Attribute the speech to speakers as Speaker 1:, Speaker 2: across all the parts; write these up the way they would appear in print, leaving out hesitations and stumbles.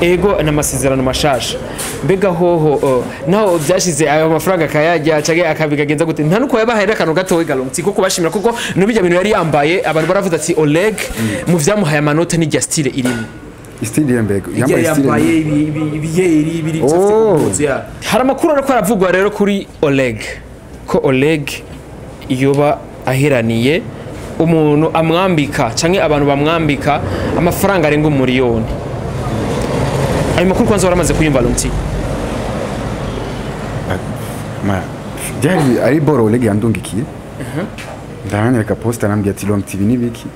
Speaker 1: Ego n'amasezerano mashasha. Mbega hoho naho byashize ayo mafaranga akayajya canke akabigagenza gute? Nta nuko yabahaye akantu gatowe Galonti kuko bashimira kuko nubijya bintu yari yambaye abantu baravuze ati Oleg mu vyamuhaye amanota ni style irimo.
Speaker 2: Style yambego yambaye style
Speaker 1: yambaye ibiyeri biri cyafite ya. Hari amakuru ariko aravugwa rero kuri Oleg ko Oleg yoba aheraniye umuntu amwambika canke abantu bamwambika amafaranga arenga umuriyoni. Ayo makuru kwanza waramaze kuyumva Lonti?
Speaker 2: Ma byari ari boro Oleg yandungikiye. Ndanyereka posta arambwira ati Lonti ibi nibiki.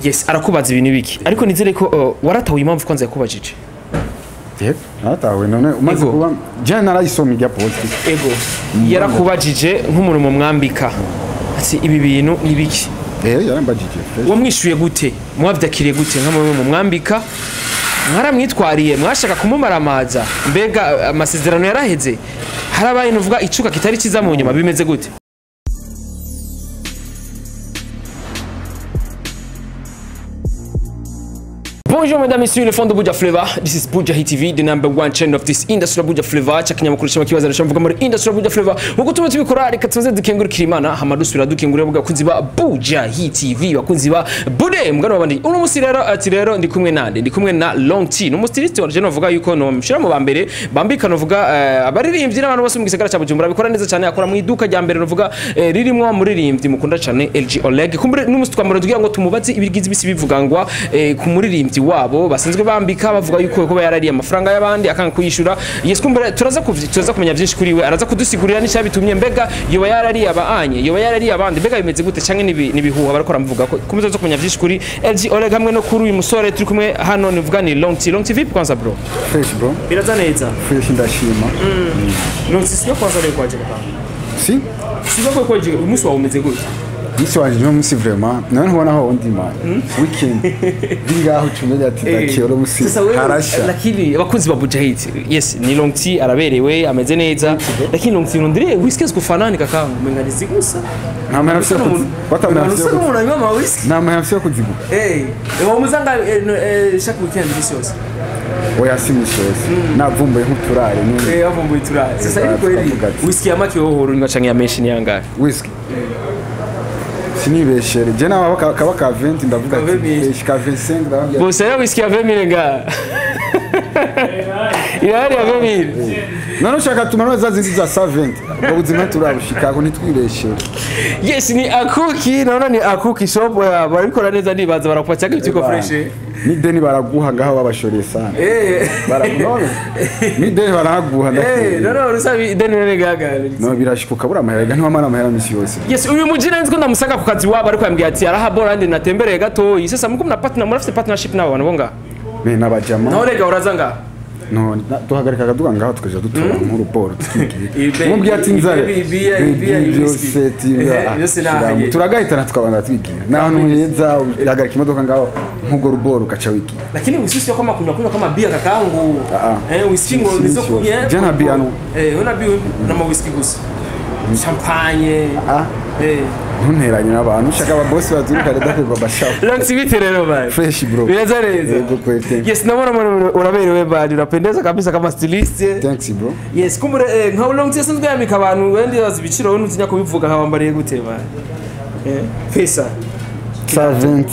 Speaker 1: Yes, arakubaza ibi nibiki. Ariko nizere ko waratawe impamvu kwanza yakubajije.
Speaker 2: Yego, naratawe none umaze kuba je narayisoma irya post.
Speaker 1: Ego. Yarakubajije nk'umuntu mumwambika. Ati ibi bintu nibiki?
Speaker 2: Yarambajije.
Speaker 1: Wamwishuye gute? Mwavyakiriye gute nka mwe mumwambika? Mwaramwitwariye mwashaka kumumaramaza. Mbega amasezerano yaraheze. Harabaye nuvuga icuka kitari kiza mu nyuma bimeze gute? Bonjour mesdames et messieurs, les fans de Buja Flavor. This is Buja Hit TV, the number one channel of this industry Buja Flavor. Chakinyamakuru cyama kibaza cyamvuga muri industry Buja Flavor. Nkuko tuma tubikora reka tuze dukengurukira Imana, hama dusubira dukengurira bakunzi ba Buja Hit TV, bakunzi ba Bude mugano wabandi. Uno musi rero ati rero ndi kumwe nande, ndi kumwe na Long T. No mustilist wanje novuga yuko no mshira mu bambere, bambika novuga abaririmbyi n'abantu bose mu gisagara ca Bujumbura bikora neza cyane, akora mu iduka rya mbere novuga ririmwo muririmbyi mukunda cyane LG Oleg. Kumbure n'umusi twamara tugira ngo tumubaze ibigize bisi bivugangwa ku muririmbyi wabo basanzwe bambika bavuga yuko kuba yarariye amafaranga y'abandi akanga kuyishura. Yes, kumbure turaza kumenya byinshi kuri we, araza kudusigurira n'icyabitumye mbega yoba yarariye abanye, yoba yarariye abandi, mbega bimeze gute canke nibihuha barakora mvuga ko kumeza zo kumenya byinshi kuri LG Oleg hamwe no kuri uyu musore turi kumwe hano nivuga ni Long T. Long TV kwanza bro.
Speaker 2: Fresh bro.
Speaker 1: Biraza neza.
Speaker 2: Fresh ndashima.
Speaker 1: Long T sio kwanza leo kwaje kaka.
Speaker 2: Si?
Speaker 1: Sio kwaje umunsi wawe umeze gute?
Speaker 2: Musi wanje no musi vraiment none ntubona aho ndi man weekend bingaho cumenya ati ndakiyoro musi harasha.
Speaker 1: Lakini abakunzi ba Buja Hit, yes ni Long T araberewe ameze neza, lakini Long T ndire whisky kufanani kakangu umenganizi gusa
Speaker 2: nta mahera afise
Speaker 1: whisky
Speaker 2: nta mahera afise kuzigura.
Speaker 1: Uwo muzanga chaque weekend misi yose.
Speaker 2: Oya si misi yose navumbuye nk'uturare
Speaker 1: ni avumbuye turare. Sasa ariko eri whisky ya make wohoro unywa canke ya menshi ni yangahe
Speaker 2: whisky? Sinibeshere je nawe kaba ka 20 ndavuga ati ka 25 ndababwira
Speaker 1: bose ya whisky ya 20000 nga irari ya 20000
Speaker 2: none ushaka tumanwa za zindi za 70 ubwo buzima turabushikako ntitwibeshere.
Speaker 1: Yes ni akuki naona ni akuki shop barabikora neza nibaza barakupatia ibyo fresh
Speaker 2: ni deni baraguha ngaho babashoreye sana baraguha ni deni baraguha
Speaker 1: no rusabi deni nene gaga
Speaker 2: no birashikuka bura amahera ntiwamara amahera misi yose.
Speaker 1: Yes uyu mujina nzi ko ndamusanga ku kazi wabo ariko yambwiye ati araha borandi natembereye gatoyi. Sasa muko mna partner murafite partnership nabo bantu bonga
Speaker 2: me nabajama
Speaker 1: naho rega uraza nga
Speaker 2: no duhagarika akaduga ngaho tukaja dutora nkuru boro tukigiye mubwiye ati nzare turagahitana tukabanza twigira naho ntuheza uhagarika imodoka ngaho nkugo ruboro ukaca wigira.
Speaker 1: Lakini whisky sio kama kunywa kama bia kakangu whisky ngo nizo kunywa
Speaker 2: jana bia no
Speaker 1: una bia na ma whisky gusa champagne
Speaker 2: ntunteranye n'abantu ushaka aba boss bazuruka reda bashaho.
Speaker 1: Long T rero bye.
Speaker 2: Fresh bro.
Speaker 1: Biraza neza.
Speaker 2: Yego kwete.
Speaker 1: Yes naona uraberewe bad unapendeza kabisa kama stylist.
Speaker 2: Thanks bro.
Speaker 1: Yes kumbure nka Long T sanzwe yamika abantu wendi bazi ibiciro nutinya kubivuga nkabambariye gute bye. Pesa
Speaker 2: 70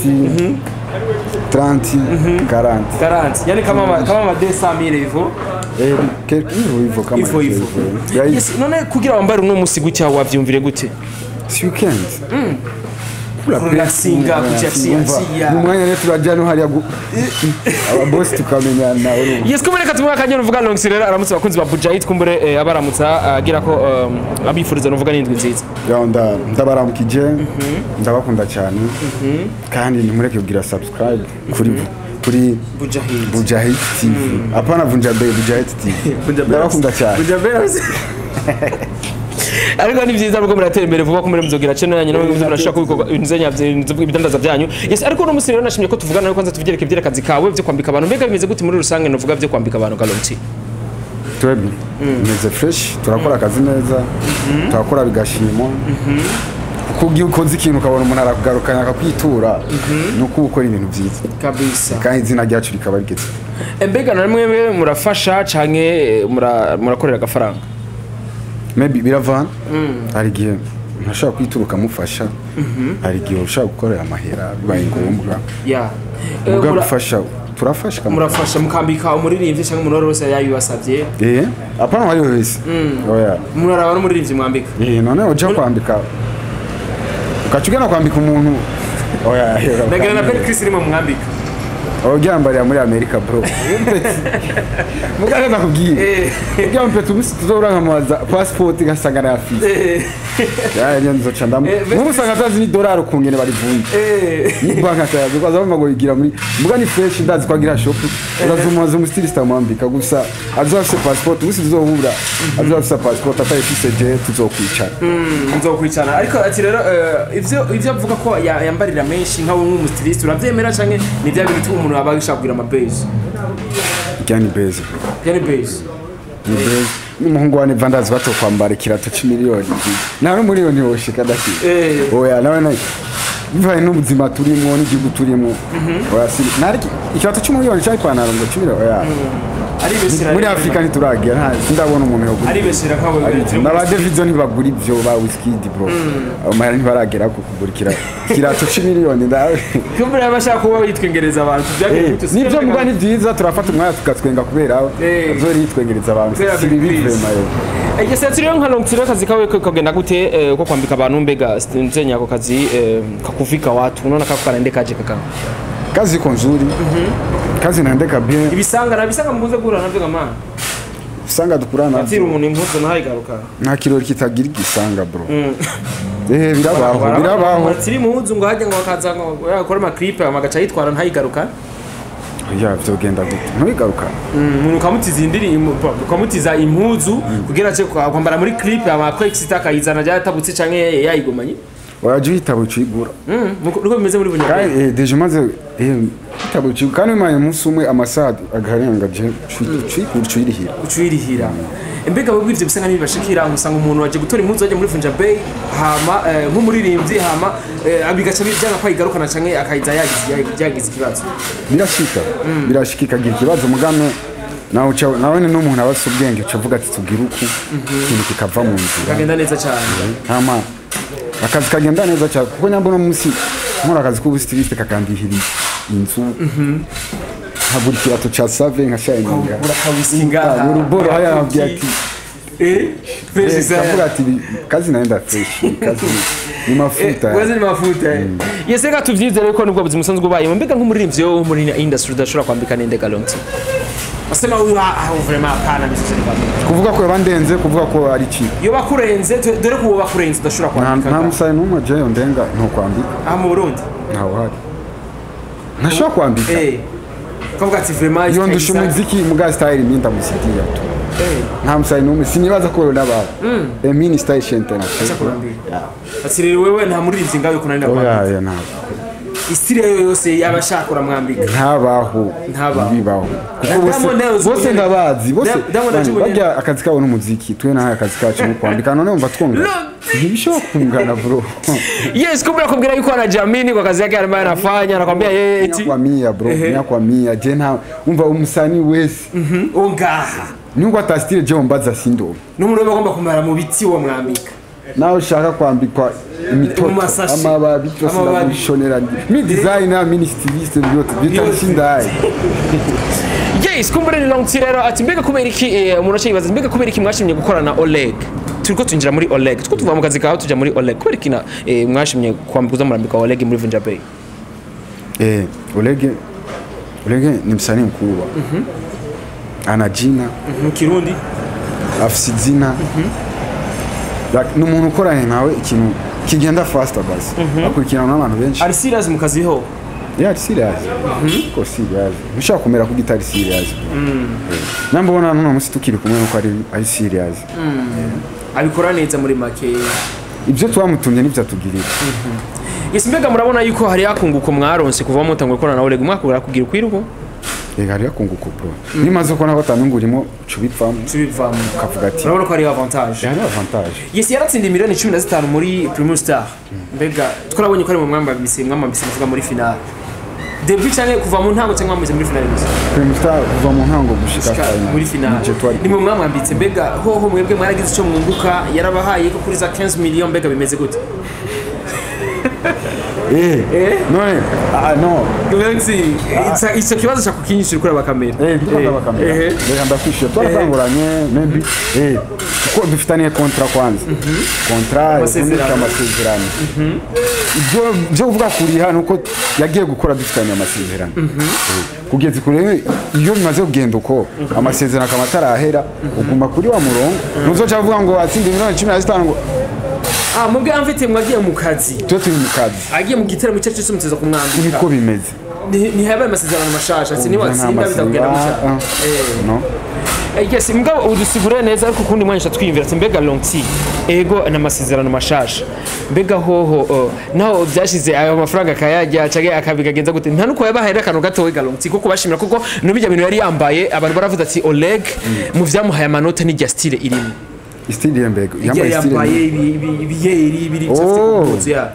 Speaker 2: 30 40
Speaker 1: 40 yani kama ma 200,000 hivyo
Speaker 2: hivyo kama
Speaker 1: hivyo. Yes none kugira wambare uno musi gutya wavyumvire gute?
Speaker 2: Si weekend.
Speaker 1: Relaxinga kuchafsia.
Speaker 2: Mu mwanya rero turajya no hariya aba boss tukamenyana urumva.
Speaker 1: Yes kumbure katumwa kanya nuvuga Long T rero aramutse abakunzi ba Buja Hit kumbure abaramutsa agira ko abifuriza nuvuga n'indwi nziza.
Speaker 2: Ya ndabaramukije ndabakunda cyane kandi ntimureke kugira subscribe kuri
Speaker 1: Buja Hit.
Speaker 2: Buja Hit TV. Apana Vunja Bay, Buja Hit TV. Ndabakunda cyane.
Speaker 1: Vunja Bay. Ariko ni byiza ruko muratera imbere vuba ko muri muzogira channel yanyu namwe murashaka kubikorwa ibintu ibidandaza byanyu. Yes ariko no musi rero nashimye ko tuvugana ariko kwanza tuvyereke ivyerekazi kawe byo kwambika abantu mbega bimeze gute muri rusange novuga byo kwambika abantu Galonti?
Speaker 2: Twebwe meze fresh turakora akazi neza turakora bigashimwa. Kugira ukoze ikintu ukabona umuntu arakugarukana akakwitura, ni uko ukora ibintu byiza
Speaker 1: Kabisa.
Speaker 2: kandi izina ryacu rikaba rigeze.
Speaker 1: Mbega na mwebwe murafasha canke murakorera agafaranga?
Speaker 2: Maybe biravana. Hari igihe ntashobora kwitura ukamufasha, hari igihe ushobora gukorera amahera bibaye ngombwa. Ubwo gufasha turafasha.
Speaker 1: Murafasha mukambika umuririmbyi cyangwa umuntu wese yabibasabye?
Speaker 2: Apana wari wese, oya.
Speaker 1: Muraraba n'umuririmbyi mwambika?
Speaker 2: None uja kwambika ugaca ugenda kwambika umuntu, oya.
Speaker 1: Ndagira na Bel Chris irimo mwambika.
Speaker 2: Uryambarira muri Amerika, bro. Muganga nakubwiye, ujya mpeta umunsi tuzobura nkamubaza passport ngasanga nayafise. Ya nzoca ndamu nk'ubu usanga atazi n'idolari ukungene barivunja ni banka atayazi, ukaza bumva ngo yigira muri muga ni fresh. Ndazi ko agira shop, uraza umustyliste amwambika, gusa azoba afise passport. Umunsi tuzohura azoba afise passport, atayifise je tuzokwicara.
Speaker 1: Nzokwicarana. Ariko ati rero ivyo avuga ko yambarira menshi nka wowe nk'umustyliste uravyemera canke ni bya bintu umuntu aba ashaka kugira ama base?
Speaker 2: Irya ni base, bro.
Speaker 1: Bya ni base.
Speaker 2: Ni base. N'umuhungu wa Neva ndazi batokwambara ikirato c'imiliyoni, nta n'umuriyoni woshika ndakira. Oya, nawe nawe bivanye n'ubuzima turimwo n'igihugu turimwo, oya, si nari ikirato c'umuriyoni canke ipantaro ngo c'imiliyoni, oya.
Speaker 1: Aribesera.
Speaker 2: Muri Afrika ntituragira, nta sindabona umuntu yogura.
Speaker 1: Aribesera nkawe.
Speaker 2: N'aba Davido ntibagura ivyo, ba Wizkid, bro, ayo mahera ntibaragera ku kugura ikirato c'imiliyoni ndawe.
Speaker 1: Kumbura abashaka kuba yitwengereza abantu byagiye gute?
Speaker 2: Nivyo muga ni vyiza, turafata umwanya tugatwenga kubera azori yitwengereza abantu.
Speaker 1: Kubera
Speaker 2: si bibi.
Speaker 1: Big Chris.
Speaker 2: Vraiment yo.
Speaker 1: Ese turiyo nka long turiyo akazi kawe kagenda gute, ko kwambika abantu? Mbega nzenya ako kazi kakuvika watu unaona kako kanaendekaje kaka?
Speaker 2: Kazi iko nzuri, kazi inaendeka bien.
Speaker 1: Ibisanga na bisanga mukunze guhura navyo kama
Speaker 2: Usanga dukurana.
Speaker 1: Atira umuntu impuzu ntayigaruka.
Speaker 2: Nta kirori kitagira igisanga, bro. Birabaho, birabaho.
Speaker 1: Atira impuzu ngo hajya ngo bakaza ngo yakora ama clip amagaca yitwara ntayigaruka.
Speaker 2: Ya vyogenda gute ntubigaruka?
Speaker 1: Umuntu ukamutiza indirimbo, ukamutiza impuzu kugira aje kwambara muri clip ama ko akayizana byatabutse canke yayigumanye.
Speaker 2: Wajya uhitaba ucigura.
Speaker 1: Niko bimeze muri bunyabwenge.
Speaker 2: Kandi déjà umaze hitaba ucigura, kandi umaye umunsi umwe amasaha agarenga je ucigura ucirihira.
Speaker 1: Ucirihira. Mbega wewe ivyo bisa nk'ibibashikira usanga umuntu waje gutora impuzu ajya muri Vunja Bay hama nk'umuririmbyi hama abigaca byanga ko ayigarukana canke akayiza yagize ikibazo?
Speaker 2: Birashika, birashika ikagira ikibazo mugame nawe uca nawe ni n'umuntu aba afise ubwenge, uca avuga ati tubwire uku ikintu kikava mu nzira.
Speaker 1: Kagenda neza cyane.
Speaker 2: Hama akazi kagenda neza cyane, kuko nyamba uno munsi nkora akazi k'ubustyliste kakandihira inzu, nkagura ikirato ca save nkashayininga.
Speaker 1: Urakawisiki ngaha.
Speaker 2: Uruboro haya nkabwira ati
Speaker 1: Fresh sana.
Speaker 2: Kavuga ati kazi naenda fresh, kazi ni mafuta.
Speaker 1: Wazi ni mafuta. Yes, reka tuvyizere ko nubwo buzima usanzwe ubayemo. Mbega nk'umuririmbyi wo muri industry udashobora kwambika nende galonti asema uyu vraiment hapana misose ni kwambika?
Speaker 2: Kuvuga ko yabandenze, kuvuga ko ari cheap?
Speaker 1: Iyo bakurenze dore ko uwo bakurenze udashobora
Speaker 2: Nta
Speaker 1: kwambika.
Speaker 2: nta musayi n'umwe jeyo ndenga ntukwambika.
Speaker 1: Aha mu Burundi?
Speaker 2: Ntawe uhari ntashobora kwambika.
Speaker 1: Kavuga ati vraiment.
Speaker 2: Iyo ndusha umuziki muga style mi ndamusigia tu. Nta musayi n'umwe, sinibaza ko n'ababo mini style shente na
Speaker 1: Acha kurambira ati rero wewe nta muririmbyi ngawe kunanira
Speaker 2: oya.
Speaker 1: kwambika?
Speaker 2: Ya ntabwo.
Speaker 1: Istiri yayo yose yaba ashaka uramwambika?
Speaker 2: Ntabaho.
Speaker 1: Ntabaho.
Speaker 2: Ntibibaho kuko bose
Speaker 1: Diamond nawe uzi
Speaker 2: bose
Speaker 1: kunyereka.
Speaker 2: ndabazi bose.
Speaker 1: Diamond
Speaker 2: Bani,
Speaker 1: azi kunyereka.
Speaker 2: barya akazi kabo n'umuziki, twe nahaye akazi kacu no kwambika, none wumva twungana? Ntibishobora kungana, bro.
Speaker 1: Yes, kumbe nakubwira yuko anajiamini kwa kazi yake ambayo anafanya, anakwambia yeye
Speaker 2: Mia
Speaker 1: eti
Speaker 2: kwa mia, bro, mia kwa mia. Je nta umva umusani wese
Speaker 1: ungaha
Speaker 2: nubwo atastyle je mbaza sindoma.
Speaker 1: N'umuntu bagomba kumara mu biti uwo mwambika.
Speaker 2: Nawe ushaka kwambikwa imitoto
Speaker 1: Mu masashi.
Speaker 2: amababi byose
Speaker 1: Amababi.
Speaker 2: ndabishonera, mi designer mi styliste byose bitashindaye.
Speaker 1: Yes, kumbe ni long rero ati mbega kubera iki umuntu aca yibaza mbega kubera iki mwashimye gukorana na Oleg? Turiko twinjira muri Oleg, turiko tuva mu kazi kawe tuja muri Oleg. Kubera iki na mwashimye kwambika murambika Oleg muri Vunja Bay?
Speaker 2: Olege, Olege ni msanii mkubwa, ana jina.
Speaker 1: Mu Kirundi?
Speaker 2: Afise izina. Like, ni umuntu ukoranye nawe ikintu kigenda faster, basi akurikirana n'abantu benshi.
Speaker 1: Ari serious mu kazi ho?
Speaker 2: Yeah, ari serious, ko serious ntushobora kumera ko gitari serious. Namba ubona n'uno munsi tukiri kumwe nuko ari serious.
Speaker 1: Abikora neza muri make.
Speaker 2: Ibyo twamutumye nibyo atugirira.
Speaker 1: Yes, mbega murabona yuko hari akunguko mwaronse kuva mutangura gukorana na Oleg, umwaka urakubwira ukwiruko?
Speaker 2: Ega hariho akunguko bro, nimaze kubona ko atanyungu urimo, uca ubivamo.
Speaker 1: Tubivamo.
Speaker 2: Ukavuga ati
Speaker 1: Urabona ko hariho avantage.
Speaker 2: Hariho avantage.
Speaker 1: Yes, yaratsindiye miliyoni 15 muri Primus Star. Mbega twarabonye ko ari mu mwambambise, mwambambise muvuga muri finale début cyane, kuva mu ntango cyangwa mwambitse muri finale gusa?
Speaker 2: Primus Star kuva mu ntango gushika
Speaker 1: Gushika
Speaker 2: final.
Speaker 1: Muri finale.
Speaker 2: Nije twari.
Speaker 1: Ni mwe mwamwambitse. Mbega hoho mwebwe mwaragize icyo mwunguka? Yarabahaye ko kuri za 15 millions? Mbega bimeze gute?
Speaker 2: Eh, none ah no.
Speaker 1: Glency, icyo kibazo cya kukinyishura kuri abakamera.
Speaker 2: Eh, ndiko ndabakamera. Reka ndakwishyura, twaratanguranye maybe, kuko dufitaniye contrat kwanza, contrat.
Speaker 1: Amasezerano.
Speaker 2: Amasezerano. Ibyo byo kuvuga kuriha nuko yagiye gukora dufitaniye amasezerano. Kugeza kure iyo bimaze kugenda uko, amasezerano akaba atarahera, uguma kuri wa murongo, ntuzoca uvuga ngo atsinze miliyoni 15 ngo
Speaker 1: Ah, mubwe amfite mwagiye mu kazi.
Speaker 2: Twe turi mu kazi.
Speaker 1: Agiye mu gitaramo icyo cyose muteza kumwambika.
Speaker 2: Niko bimeze.
Speaker 1: Ntihabaye amasezerano mashasha ati niwatsinda bizakugenda gutya?
Speaker 2: No.
Speaker 1: Yes, mugabo udusigure neza, ariko ukundi mwanya twiyumvira ati mbega Long T ego n'amasezerano mashasha, mbega hoho naho byashize ayo mafaranga akayarya canke akabigagenza gute? Nta nuko yabahaye akantu gatoya ga Long T kuko bashimira, kuko nubijya bintu yari yambaye, abantu baravuze ati Oleg mu vyamuhaye amanota n'irya style irimo.
Speaker 2: Style mbega?
Speaker 1: Irya
Speaker 2: Yambaye style?
Speaker 1: Yambaye ibiyeri biri
Speaker 2: Oh.
Speaker 1: ku mpuzu ya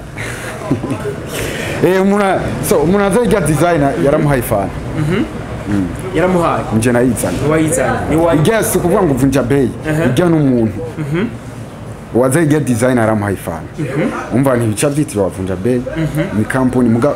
Speaker 2: Umuntu so umuntu azajya designer yaramuhaye ifana.
Speaker 1: Yaramuhaye.
Speaker 2: Nje nayizana.
Speaker 1: Wayizanye ni wayi?
Speaker 2: Ijya si ukuvuga ngo vunja bei, ijya n'umuntu waza ijya designer yaramuhaye ifana. Umva, ntibica byitiriwe vunja bei, ni kampuni. Muga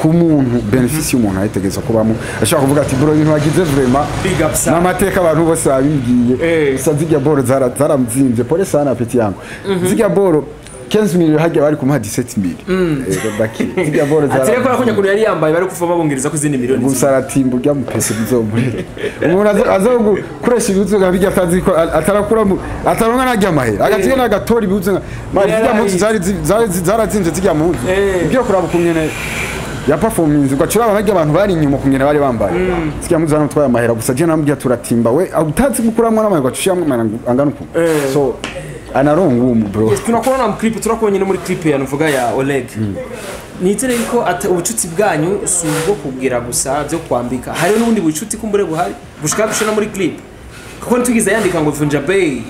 Speaker 2: ku muntu bénéfice y'umuntu ayitegeza kubamo, ashobora kuvuga ati bro, ibintu wagize vraiment
Speaker 1: Big up sana.
Speaker 2: n'amateka, abantu bose babimbwiye. Gusa zirya boro zaramzinvye, pole sana petit yangu. Zirya boro 15 millions, hajya bari kumuha 17 millions. Baki zirya boro
Speaker 1: Ati reko
Speaker 2: zaramzinvye.
Speaker 1: kuntu yari yambaye, bari kuva babongereza ko izindi miliyoni.
Speaker 2: Gusa aratimba urya mupese, bizomureke. Umuntu aza gukoresha ibihuzu nka bijya atazi ko atarakura ataronka najya amahera agatiga n'agatora ibihuzu nka mari zirya mpuzu zari zarazinze zirya mpuzu. Ugiye kuraba ukungene ya performance, ugacura abantu abantu bari inyuma ukungene bari bambaye zirya mpuzu, zaramutwaye amahera. Gusa je namubwiye turatimba, we utazi gukuramwo n'amahera ugaca amahera angana uku. So anaronga umu bro.
Speaker 1: Yes, tunakubona mu clip, turakubonye no muri clip ya nuvuga ya Oleg. Nizere yuko ubucuti bwanyu si ubwo kubwira gusa byo kwambika, hariho n'ubundi bucuti kumbure buhari bushika gushira muri clip, kuko ntitwigeze yandika ngo Vunja Bay,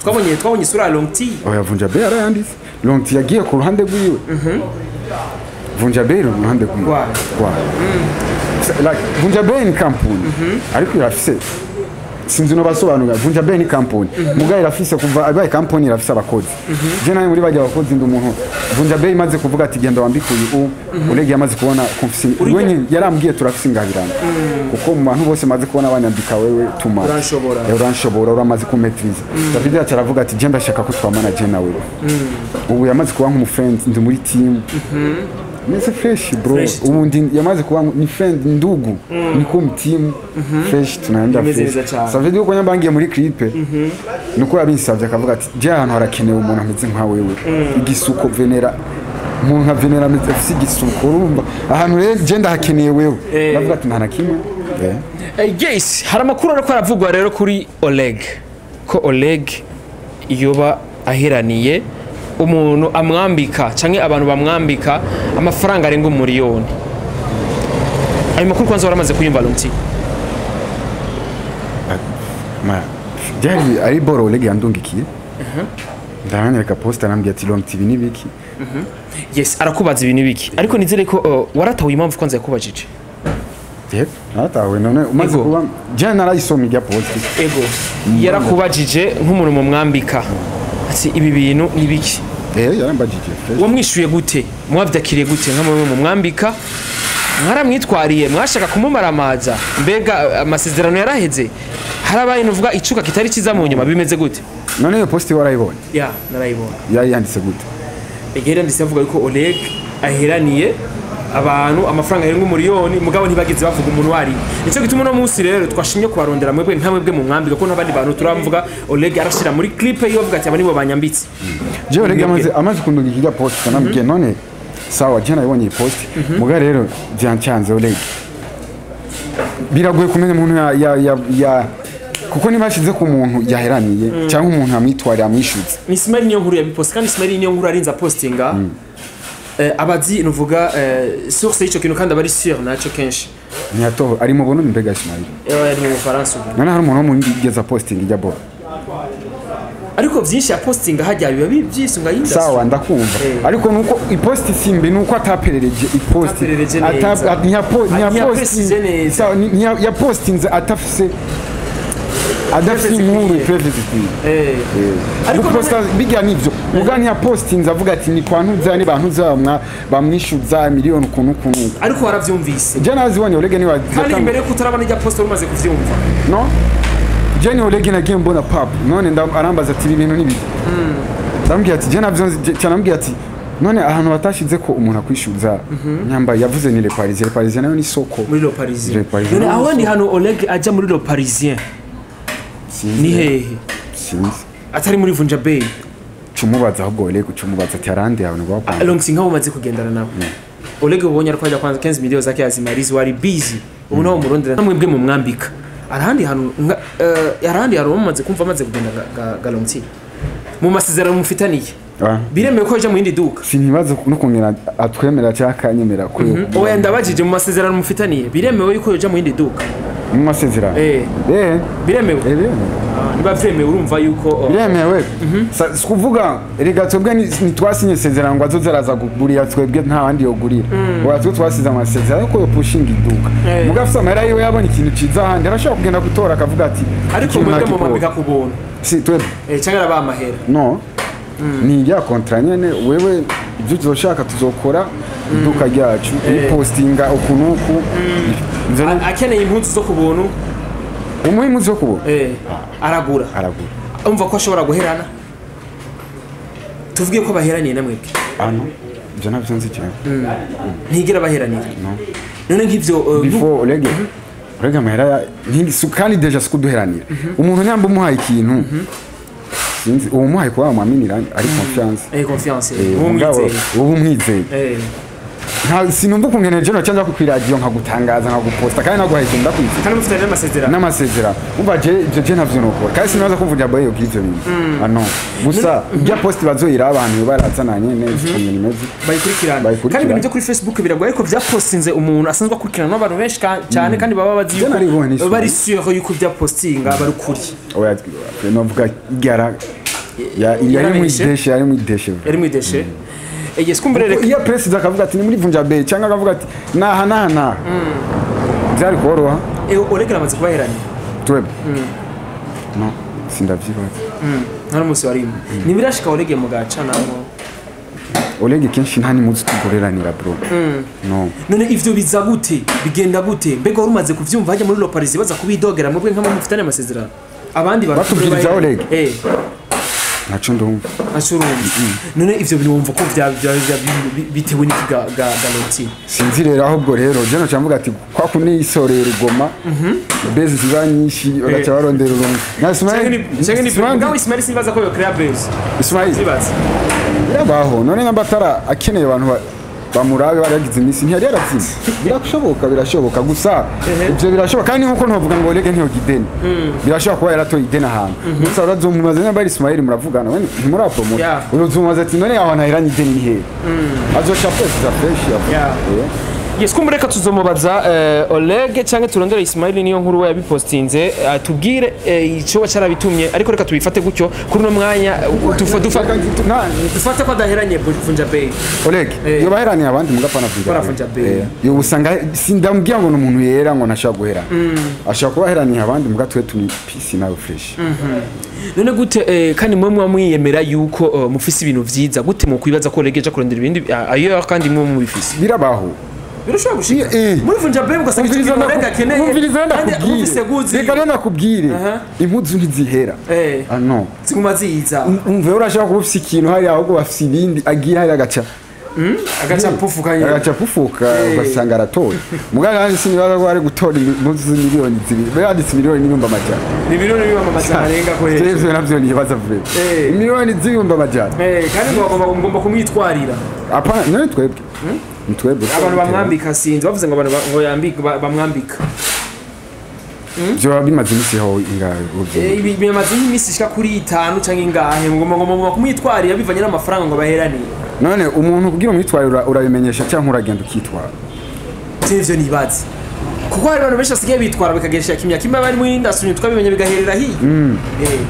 Speaker 1: twabonye isura ya Long T.
Speaker 2: Oya, Vunja Bay arayanditse. Long T yagiye ku ruhande rwiwe, Vunja Bay iri uruhande rwiwe.
Speaker 1: Rwayo.
Speaker 2: Rwayo. Like Vunja Bay ni kampuni, ariko irafise, sinzi no basobanura, Vunja Bay ni kampuni, muga irafise, kuva abaye kampuni irafise abakozi. Je nawe muri bajya abakozi, ndi umuntu Vunja Bay imaze kuvuga ati genda wambike uyu. Urege yamaze kubona kumfisi wenye, yarambwiye turafise ingabirano, kuko mu bantu bose maze kubona banyambika, wewe tuma
Speaker 1: Uranshobora.
Speaker 2: Uranshobora, uramaze kumaîtriza. David yacu aravuga ati je ndashaka ko twamana je nawe. Ubu yamaze kuba nk'umufriend, ndi muri team meze fresh bro.
Speaker 1: Fresh tu.
Speaker 2: Ubu ndi yamaze kuba ni friend, ndugu, niko mu team fresh, tunaenda
Speaker 1: Bimeze
Speaker 2: fresh.
Speaker 1: neza cyane.
Speaker 2: Ça veut dire ko nyambangiye muri clip nuko yabinsavye, akavuga ati je ahantu harakenewe umuntu ameze nka wewe, igisuko venera, umuntu nka venera ameze afise igisuko, urumva ahantu rero je ndahakeneye wewe. Ndavuga ati nta na kimwe.
Speaker 1: Yes, hari amakuru ariko aravugwa rero kuri Oleg ko Oleg yoba aheraniye umuntu amwambika canke abantu bamwambika amafaranga arenga umuriyoni. Ayo makuru kwanza waramaze kuyumva, Long T?
Speaker 2: Ma byari ari boro Oleg yandungikiye, ndanyereka posta, arambwira ati Long TV nibiki?
Speaker 1: Yes, arakubaza ibintu biki, ariko nizere ko waratahuye impamvu kwanza yakubajije.
Speaker 2: Yep, naratahuye. None umaze
Speaker 1: Ego.
Speaker 2: kuba je narayisoma irya post.
Speaker 1: Ego, yarakubajije nk'umuntu mumwambika ati ibi bintu ni biki?
Speaker 2: Yarambajije fresh.
Speaker 1: Wamwishuye gute? Mwavyakiriye gute nka mwe mumwambika? Mwaramwitwariye? Mwashaka kumumaramaza? Mbega amasezerano yaraheze? Harabaye nuvuga icuka kitari kiza mu nyuma? Bimeze gute?
Speaker 2: None iyo post warayibonye?
Speaker 1: Ya, narayibona.
Speaker 2: Yari yanditse gute?
Speaker 1: Egera ndetse avuga yuko Oleg aheraniye abantu amafaranga arenga umuriyoni, mugabo ntibagize bavuga umuntu wari. Nicyo gituma uno munsi rero twashimye kubarondera mwebwe nka mwebwe mu mwambika, ko n'abandi bantu turavuga Oleg arashira muri clip iyo avuga ati aba nibo banyambitse.
Speaker 2: Je Oleg
Speaker 1: Mwebwe.
Speaker 2: amaze kundungika irya post, namubwiye none sawa, je nayibonye iyi post, muga rero byancanze. Oleg biragoye kumenya umuntu ya kuko niba ashyize ku muntu yaheraniye cyangwa umuntu amwitwariye amwishyuza.
Speaker 1: Ni Ismail niyo nkuru yabipost, kandi Ismail niyo nkuru arinze apostinga, abazi nuvuga source y'icyo kintu, kandi aba ari sûr naco kenshi.
Speaker 2: Ntiyatoho ari mu Burundi mbega Ismail.
Speaker 1: Ari mu Bufaransa ubu.
Speaker 2: None hari umuntu wo mu yigeze posting ijya bora.
Speaker 1: Ariko vyinshi ya posting hajya biba byisunga y'industry.
Speaker 2: Sawa ndakumva. Ariko nuko ipost simbi nuko ataperereje ipost. Sawa ya postinze atafise adafise inkuru previsi. Ariko posta bijya nivyo. Mugani ya postinze avuga ati ni kwa ntuza ni bantu za bamwishuza miliyoni ukuntu.
Speaker 1: Ariko waravyumvise.
Speaker 2: Je nazibonye Oleg ni wa.
Speaker 1: Kandi imbere ko utarabona ijya post umaze kuvyumva.
Speaker 2: No. Jeni Oleg nagiye mbona pap none arambaza ati ibintu nibi. Ndambwiye ati je navyo cyanambwiye ati none ahantu batashize ko umuntu akwishuza nyamba yavuze ni Le Parisien. Le Parisien nayo ni soko
Speaker 1: muri Le Parisien. None aho ndi hano Oleg aja muri Le Parisien. Ni hehe?
Speaker 2: Sinzi.
Speaker 1: Atari muri Vunja Bay.
Speaker 2: Cumubaza ahubwo Oleg cumubaza ati arande abantu bapanga.
Speaker 1: Alonso nkaho umaze kugendana nabo. Oleg ubonye ariko ajya kwanza 15 millions zake azimarizi wari busy. Ubu nawo murondera namwe mu mwambika. Arahandi hano arahandi hano mumaze kumva amaze kugenda Galonti mu masezerano mufitaniye biremewe ko aje mu yindi duka.
Speaker 2: Sinibaza no kongera atwemera cyakanyemera ko
Speaker 1: oya ndabajije mu masezerano mufitaniye biremewe yuko yoja mu yindi duka
Speaker 2: mu masezerano
Speaker 1: biremewe niba vyemewe urumva yuko
Speaker 2: biremewe sikuvuga rega twebwe ntitwasinye isezerano ngo azozaraza kugurira twebwe nta bandi yogurira oya twe twasize amasezerano ko pushinga iduka mugafisa amahera yiwe yabonye ikintu ciza ahandi arashobora kugenda gutora akavuga ati
Speaker 1: ariko mwebwe mumambika ku buntu
Speaker 2: si twebwe
Speaker 1: cyangwa araba amahera
Speaker 2: no ni ya contrat nyene wewe ibyo tuzoshaka tuzokora iduka ryacu postinga ukunuku
Speaker 1: akeneye impunzu zo ku buntu
Speaker 2: umuhimu zo kubona
Speaker 1: aragura umva ko ashobora guherana tuvuge ko baheraniye namwebwe
Speaker 2: ano ibyo navyo nzi cyane
Speaker 1: ntigera baheranira
Speaker 2: no
Speaker 1: none nk'ivyo
Speaker 2: before Oleg Oleg amahera ntingi kandi deja sikuduheranira umuntu nyamba umuhaye ikintu sinzi uwo muhaye kuba mwaminira ari confiance
Speaker 1: confiance
Speaker 2: ubu mwizeye nta sinumva ukungene je no cyangwa kukwiragiyo nkagutangaza nkaguposta kandi naguhaye ikintu ndakwizeye
Speaker 1: kandi mufitanye n'amasezerano
Speaker 2: umva je ntavyo nokora kandi sinaza kumvunja boye ubwivyo bintu ano gusa ibya post bazoyira abantu barazananye neza ukuntu imeze
Speaker 1: bayikurikirana kandi ibintu byo kuri Facebook biragoye ariko byapostinze umuntu asanzwe akurikirana n'abantu benshi cyane kandi baba bazi yuko bari sûr yuko byapostinga bari kuri
Speaker 2: oya novuga igara yari mu ideshe
Speaker 1: yari mu ideshe yes kumbrere
Speaker 2: iyo president akavuga ati ni muri Vunja Bay cyangwa akavuga ati naha naha byari koroha
Speaker 1: Oleg amaze kubaheranya
Speaker 2: twebwe no sindavyibaza
Speaker 1: nta munsi warimo nibirashika Oleg mu gacanamo
Speaker 2: Oleg kenshi nta nimuzi tugoreranira bro no
Speaker 1: none ivyo biza gute bigenda gute mbega wari umaze kuvyumva hajya muri Le Parisien baza kubidogera mwebwe nk'amwe mufitane amasezerano abandi
Speaker 2: batubwiriza Oleg naco ndumva
Speaker 1: none ivyo bintu wumva ko vya bitewe n'iki Galonti
Speaker 2: sinzi rero ahubwo rero je no cyamvuga ati kwa kunisorera ugoma base ziba nyinshi bagaca barondera urumwe na Ismail
Speaker 1: Ismail simbaza ko yo create base
Speaker 2: Ismail birabaho none namba atara akeneye abantu bamurabe baragize iminsi ntiyari yaravyize birashoboka gusa ibyo birashoboka kandi nkuko ntovuga ngo Oleg ntiyo gideni birashoboka kuba yaratoye ideni ahantu gusa urazomubaza niba ari Ismail muravugana we ntimurapromota urazomubaza ati none aho nahiranye ideni ni hehe azoca presiza fresh
Speaker 1: yes kumureka tuzomubaza Oleg cyangwa turondere Ismail niyo nkuru we yabipostinze atubwire ico cyarabitumye ariko reka tubifate gutyo kuri no mwanya dufate ko adaheranye Vunja Bay
Speaker 2: Oleg yo baheraniye abandi mugapana
Speaker 1: Vunja Bay
Speaker 2: yo usanga sindambwiye ngo umuntu yera ngo ntashaka guherana ashaka kuba aheraniye abandi mugatwe tuni peace nawe fresh
Speaker 1: none gute kandi mwe mwamwiyemera yuko mufise ibintu vyiza gute mu kwibaza ko Oleg aja kurondera ibindi ayo kandi mwe mubifise
Speaker 2: birabaho
Speaker 1: birashobora gushika muri Vunja Bay ugasanga ikintu Oleg akeneye
Speaker 2: kandi mufise guzi reka rero nakubwire impuzu ntizihera ano
Speaker 1: ziguma ziza
Speaker 2: umve urashaka kuba ufise ikintu hari ahubwo bafise ibindi agiye hari agaca agaca pufuka ugasanga aratoye muganga nanjye sinibaza ko ari gutora impuzu z'imiliyoni zibiri yanditse miliyoni n'ibihumbi amajana
Speaker 1: ni miliyoni n'ibihumbi amajana arenga ko hejuru
Speaker 2: ivyo navyo nibaza vuba miliyoni z'ibihumbi amajana
Speaker 1: kandi ngo ngomba kumwitwarira
Speaker 2: apana none twebwe twebwe
Speaker 1: abantu bamwambika sinzi bavuze ngo abantu ngo yambika bamwambika
Speaker 2: byo bimaze iminsi ho ingahe
Speaker 1: bimaze iminsi ishika kuri 5 cyangwa ingahe ngomba kumwitwarira bivanye n'amafaranga ngo baheraniye
Speaker 2: none umuntu kugira umwitwarira urabimenyesha cyangwa uragenda ukitwara
Speaker 1: ivyo nibaze Kuko hari abantu benshi basigaye bitwara bikagesha kimya kimwe bari muri industry twabimenye bigaherera hiyo.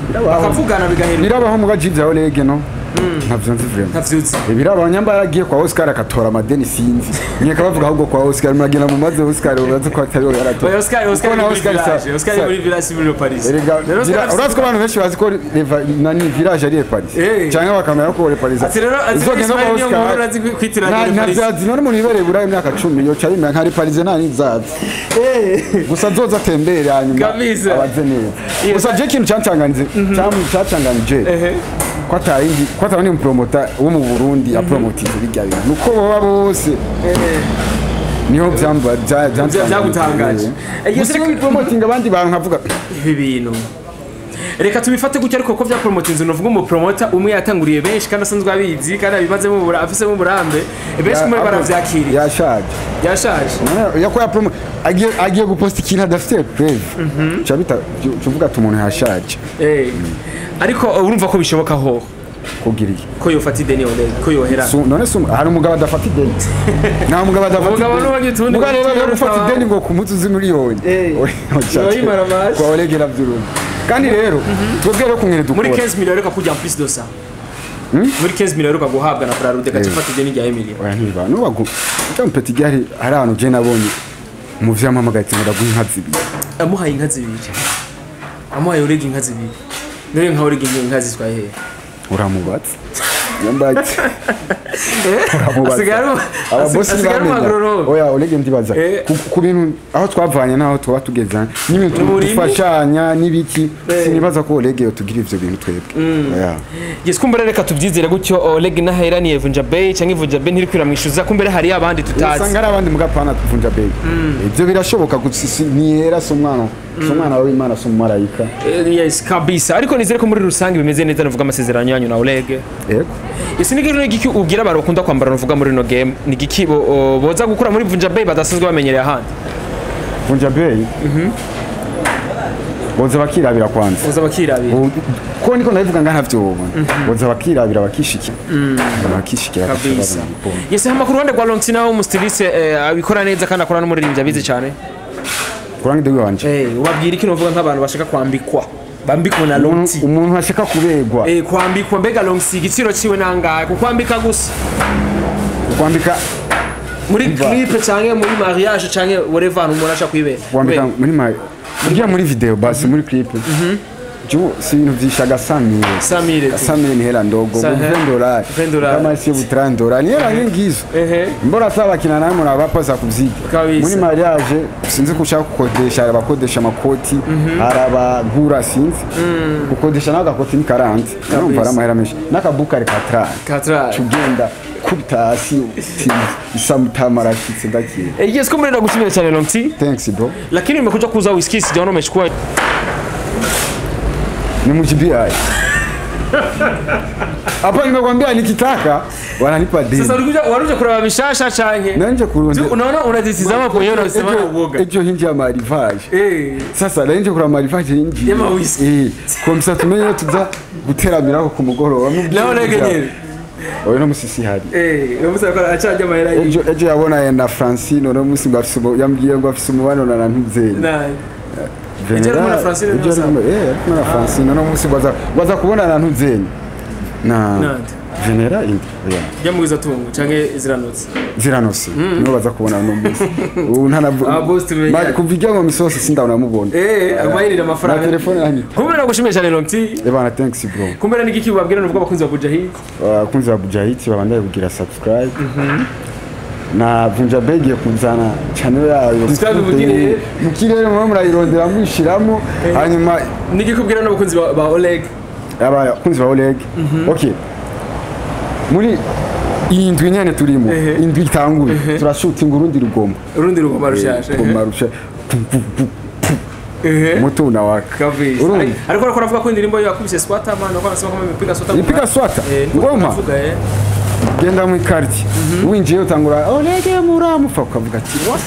Speaker 2: Birabaho.
Speaker 1: Bakavugana bigaherera.
Speaker 2: Birabaho muga jibya Oleg no ntavyo nzi vraiment.
Speaker 1: Ntavyuzi.
Speaker 2: Birabaho nyamba yaragiye kwa Oscar akatora amadeni sinzi nyeka bavuga ahubwo kwa Oscar muragenda mu maze Oscar urazi ko atari we yaratora.
Speaker 1: Oya, Oscar
Speaker 2: Kuko na
Speaker 1: ni muri
Speaker 2: Oscar
Speaker 1: village. Oscar ni muri village muri Paris.
Speaker 2: Erega
Speaker 1: Rero Oscar
Speaker 2: urazi ko abantu benshi bazi ko nani village ari Paris
Speaker 1: Eh.
Speaker 2: cyangwa bakamenya ko Paris.
Speaker 1: Ati rero ati
Speaker 2: Uzogenda kwa
Speaker 1: Ismail niyo
Speaker 2: Oscar.
Speaker 1: nkuru urazi kwitiranya
Speaker 2: Na
Speaker 1: na Paris.
Speaker 2: navyazi none umuntu yibereye burayi imyaka 10 yoca yimenya nka ari Paris nta nizazi. Gusa azoza atembere hanyuma
Speaker 1: Kabisa.
Speaker 2: abaze neza.
Speaker 1: Iyo-
Speaker 2: Gusa je ikintu cancanganize cacanganije
Speaker 1: Ehe.
Speaker 2: ko atayindi ko atari umupromota wo mu Burundi apromotize bijya bintu nuko baba bose niho byamba
Speaker 1: Byagutangaje.
Speaker 2: Gusa iyo bipromotinga abandi bantu nkavuga
Speaker 1: Ibi bintu reka tubifate gutya, ariko ko byapromotinze unovuga umupromota umwe yatanguriye benshi kandi asanzwe abizi kandi abimazemo afisemo uburambe, benshi muri baravyakiriye.
Speaker 2: Yashaje.
Speaker 1: Yashaje.
Speaker 2: Yako yapromo agiye guposta ikintu adafite preuve cabita tuvuga ati umuntu yashaje.
Speaker 1: Ariko urumva ko bishoboka ho
Speaker 2: Kugira iki?
Speaker 1: Ko yofata ideni Oleg, ko yohera.
Speaker 2: None se hari umugabo adafata ideni? Nta mugabo adafata
Speaker 1: Umugabo
Speaker 2: ideni.
Speaker 1: n'uwagira utundi
Speaker 2: Mugabo rero yo gufata
Speaker 1: utaba-
Speaker 2: ideni ngo ku munsi uzi miliyoni.
Speaker 1: Yoyimara amazi.
Speaker 2: Kwa Oleg navyurumva kandi rero twebwe rero kumwere
Speaker 1: Muri
Speaker 2: dukora
Speaker 1: 15 millions aheruka kujya en plus de ça, muri 15 millions aheruka guhabwa na Brarudi gace fata ideni rya Emilia.
Speaker 2: Oya ntibiba nubagu icyo mpeti gari hari ahantu je nabonye umuvyeyi ampamagaye ati ngo ndaguha inka zibiri.
Speaker 1: Amuhaye inka zibiri, amuhaye Oleg inka zibiri. None nka Oleg inka zitwaye hehe?
Speaker 2: Uramubatse yambaye uramubatse.
Speaker 1: Asigaye
Speaker 2: Ababosi
Speaker 1: ari
Speaker 2: bamenya.
Speaker 1: umugronome.
Speaker 2: Oya Oleg ndibaza ku bintu aho twavanye n'aho tuba tugeze n'ibintu
Speaker 1: N'uburimyi.
Speaker 2: dufashanya n'ibiki sinibaza ko Oleg yotugira ivyo bintu twebwe, oya.
Speaker 1: Yes, kumbere reka tubyizere gutyo. Oleg naheraniye Vunja Bay cyangwa Vunja Bay ntiri kwiramwishuza, kumbere hari abandi tutazi.
Speaker 2: Usanga ari abandi mugapana Vunja Bay, ibyo birashoboka gusa ntiyera si umwana w'Imana, si umumarayika.
Speaker 1: Yes kabisa, ariko nizere ko muri rusange bimeze neza, nuvuga amasezerano yanyu na Oleg.
Speaker 2: Yego.
Speaker 1: Ese ni giki ubwira abantu bakunda kwambara, nuvuga muri no game, ni giki boza gukura muri Vunja Bay badasanzwe bamenyereye ahandi?
Speaker 2: Vunja Bay boza bakirabira kwanza.
Speaker 1: Boza bakirabira.
Speaker 2: Ko niko ndabivuga nga ntavyo wobona, boza bakirabira bakishikira
Speaker 1: Kabisa.
Speaker 2: bakabona igikoni.
Speaker 1: Yes, hama ku ruhande rwa Lontina w'umustyliste abikora neza kandi akora n'umuririmbyi abizi cyane.
Speaker 2: Kurangi dewe wanje.
Speaker 1: Ubabwira iki, nuvuga nk'abantu bashaka kwambikwa, bambikwa na Lonti?
Speaker 2: Umuntu ashaka kubegwa.
Speaker 1: Kwambikwa, mbega Lonti igiciro ciwe nangahe kukwambika gusa?
Speaker 2: Kwambika?
Speaker 1: Muri
Speaker 2: Umva.
Speaker 1: clip canke muri mariage canke whatever ahantu umuntu ashaka kwibera.
Speaker 2: Kwambika muri ma ugiye muri video basi muri clip jo si ibintu vyishaga 100,000.
Speaker 1: 100,000 tu.
Speaker 2: 100,000 ni hela ndogo. $20.
Speaker 1: $20.
Speaker 2: Kama sio $30 ni hela nyingi hizo. Mbona sasa bakina nawe murabapasa kuvyiga.
Speaker 1: Kabisa.
Speaker 2: Muri mariage sinzi ko ushaka gukodesha, hari abakodesha amakoti, hari abagura, sinzi gukodesha nawe agakoti ni 40, urumva ari amahera menshi n'akabuka ari 40.
Speaker 1: Katrari.
Speaker 2: Tugenda kubita hasi uti isamutama arashitse ndakira.
Speaker 1: Yes, kumbe ndagushimira cyane Lonti.
Speaker 2: Thanks bro.
Speaker 1: Lakini umekuja kuuza whisky, sijaona umechukua.
Speaker 2: Ni mjibi hapa nimekwambia nikitaka wananipa deni.
Speaker 1: Sasa ulikuja waruje kuraba bishasha canke?
Speaker 2: Nanje kurunde.
Speaker 1: Unaona unajitizama kwenyewe unasema na uoga.
Speaker 2: Ejo hinji ya marivaje. Sasa nanje kuraba marivaje hinji.
Speaker 1: Y'ama whisky.
Speaker 2: Komsa tumenye tuza guteramiraho ku mugoroba.
Speaker 1: Naho rege nyene.
Speaker 2: Oyo no musisi hari.
Speaker 1: Ubusa ko acanje amahera yiwe.
Speaker 2: Ejo yabona na Francine no musi ngo afise yambwiye ngo afise umubano na Ntuzeye.
Speaker 1: Naye. Ejo ari kumwe na Francine
Speaker 2: Ejo ari kumwe ari kumwe na Francine no musi baza kubona na Ntuzeye. Na
Speaker 1: Nande?
Speaker 2: Venera indi. Oya.
Speaker 1: Yamwiza tungu canke ziranotse.
Speaker 2: Ziranose nibo baza kubona no musi ubu ntanavu.
Speaker 1: Ah, boss tumenyana.
Speaker 2: Kuva ijya mu misozi sindabona mubona.
Speaker 1: Amayirira
Speaker 2: Na
Speaker 1: amafaranga.
Speaker 2: telefone yanyu.
Speaker 1: Kumbe nagushimiye cyane Lonti.
Speaker 2: Ebana, thanks bro.
Speaker 1: Kumbe ni giki ubabwira nuvuga abakunzi ba Bujahid?
Speaker 2: Abakunzi ba Bujahid babandanye kugira subscribe na Vunja Bay igiye kuzana channel yayo.
Speaker 1: Subscribe mu kirere.
Speaker 2: Mu kirere muba murayirondera mwishiramo hanyuma.
Speaker 1: Ni giki ubwira n'abakunzi ba Oleg?
Speaker 2: Abakunzi ba Oleg, okay, muri iyi ndwi nyene turimo, indwi itanguye, turashutinga urundi rugoma.
Speaker 1: Urundi rugoma rushasha.
Speaker 2: Rugoma rusha moto unawaka.
Speaker 1: Kabisa.
Speaker 2: Urumva?
Speaker 1: Ariko ariko aravuga ko indirimbo yo yakubise swata man, ko anasema kama imepiga swata.
Speaker 2: Ipiga swata?
Speaker 1: Niko
Speaker 2: Ngoma?
Speaker 1: anavuga.
Speaker 2: Genda mu quartier, winjiye utangura olege muramufa, ukavuga ati: "What?"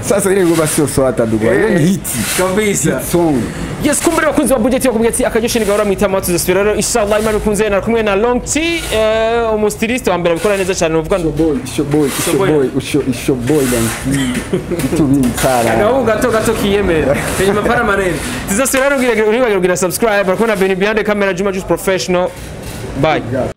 Speaker 2: Sasa ile ngoma sio swata ndugu, ile ni hit.
Speaker 1: Kabisa.
Speaker 2: Hit song.
Speaker 1: Yes, kumbere bakunzi ba budget bakubwira ati akaryoshe ni gahora mwitama. Tuzasubira rero inshallah Imana ikunze, na kumwe na Long T, umustyliste wa mbere abikora neza cyane uvuga ngo
Speaker 2: Boy, isho boy, isho
Speaker 1: boy.
Speaker 2: Boy, isho isho boy Long T, bitubini tsara.
Speaker 1: Agahugu gato gato kiyemera kwenye mapara manene. Tuzasubira rero, ntiwibagire kugira subscribe. Barakubona Benny behind the camera, Juma Juice Professional. Bye.
Speaker 2: Yeah.